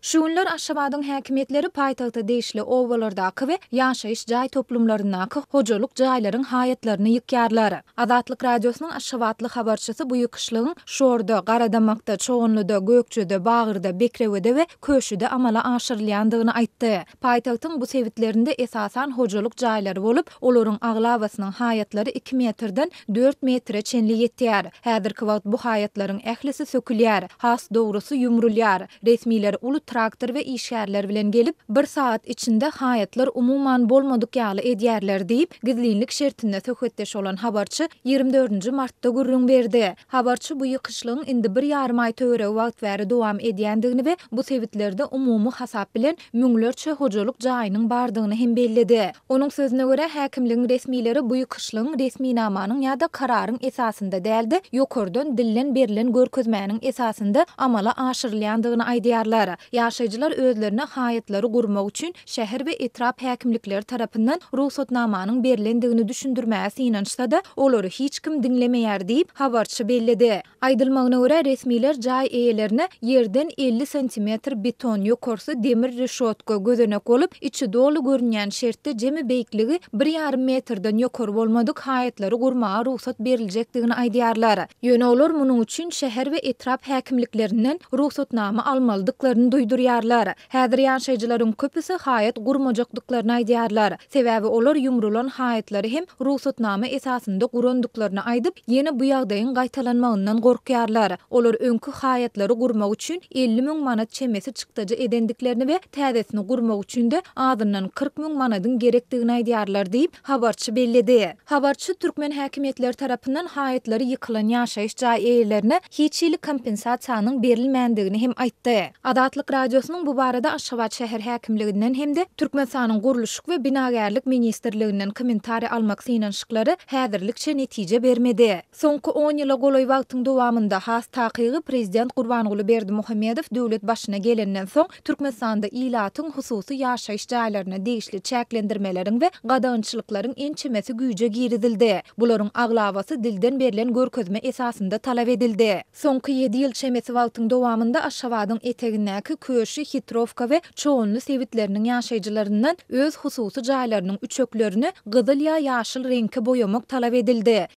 Şu günler Aşgabadyň häkimiýetleri paýtagta degişli obalardaky we ýaşaýyş jaý toplumlaryndaky hojalyk jaýlaryň haýatlaryny ýykýarlar. Azatlyk Radiosynyň aşgabatly habarçysy bu ýykyşlygyň Şorda, Garadamakda, Çoganlyda, Gökjede, Bagyrda, Bekrewede we Köşüde amala aşyrylýandygyny aýtdy. Paýtagtyň bu sebitlerinde esasan hojalyk jaýlary bolup, olaryň aglabasynyň haýatlary iki metrden dört metre çenli ýetýär. Häzirki wagt bu haýatlaryň ählisi sökülýär, has dogrusy ýumrulýar. Resmiler uly traktor we işgärler bilen gelip, bir sagat içinde haýatlar umuman bolmadyk ýaly edýärler diýip, gizlinlik şertinde söhbetdeş bolan habarçy 24 nji martda gürrüň berdi. Habarçy bu ýykyşlygyň indi bir ýarym aý töweregi wagt bäri dowam edýändigini we bu sebitlerde umumy hasap bilen müňlerçe hojalyk jaýynyň bardygyny hem belledi. Onuň sözüne görä, häkimligiň resmileri bu ýykyşlygyň resminamanyň ýa-da kararyň esasynda däl-de, ýokardan dilden berlen görkezmäniň esasynda amala aşyrylýandygyny aýdýarlar. Ýaşaýjylar özlerine haýatlary gurmak üçin şäher we etrap häkimlikleri tarapyndan rugsatnamanyň berlendigini düşündirmäge synanyşsa-da, olary hiç kim diňlemeýär diýip, habarçy belledi. Aýdylmagyna görä, resmiler jaý eýelerine ýerden 50 santimetr beton, ýokarsy demir reşotka, gözenek bolup, içi doly görünýän şertde jemi beýikligi bir ýarym metrden ýokary bolmadyk haýatlary gurmaga rugsat beriljekdigini aýdýarlar. Ýöne olar munuň üçin şäher we etrap häkimliklerinden rugsatnama almalydyklaryny duýdurýarlar. Häzir ýaşaýjylaryň köpüsi haýat gurmajakdyklaryny aýdýarlar. Sebäbi olar ýumrulan haýatlary hem rugsatnama esasynda gurandyklaryny aýdyp, ýene bu ýagdaýyň gaýtalanmagyndan gorkýarlar. Olar öňki haýatlary gurmak üçin 50 müň manat çemesi çykdajy edendiklerini we täzesini gurmak üçin-de azyndan 40 müň manadyň gerekdigini aýdýarlar diýip, habarçy belledi. Habarçy türkmen häkimiýetleri tarapyndan haýatlary ýykylan ýaşaýyş jaý eýelerine hiç hili kompensasiýanyň berilmändigini hem aýtdy. Azatlyk Radiosynyň bu barada Aşgabat şäher häkimliginden hem-de Türkmenistanyň Gurluşyk we binagärlik ministrliginden kommentariý almak synanyşyklary häzirlikçe netije bermedi. Soňky on ýyla golaý wagtyň dowamynda, has takygy, prezident Gurbanguly Berdimuhamedow döwlet başyna gelenden soň, Türkmenistanda ilatyň hususy ýaşaýyş jaýlaryna degişli çäklendirmeleriň we gadagançylyklaryň ençemesi güýje girizildi. Bularyň aglabasy dilden berlen görkezme esasynda talap edildi. Soňky ýedi ýyl çemesi wagtyň dowamynda Aşgabadyň etegindäki Köşi, Hitrowka we Çoganly sebitleriniň ýaşaýjylaryndan öz hususy jaýlarynyň üçeklerini gyzyl ýa ýaşyl reňke boýamak talap edildi.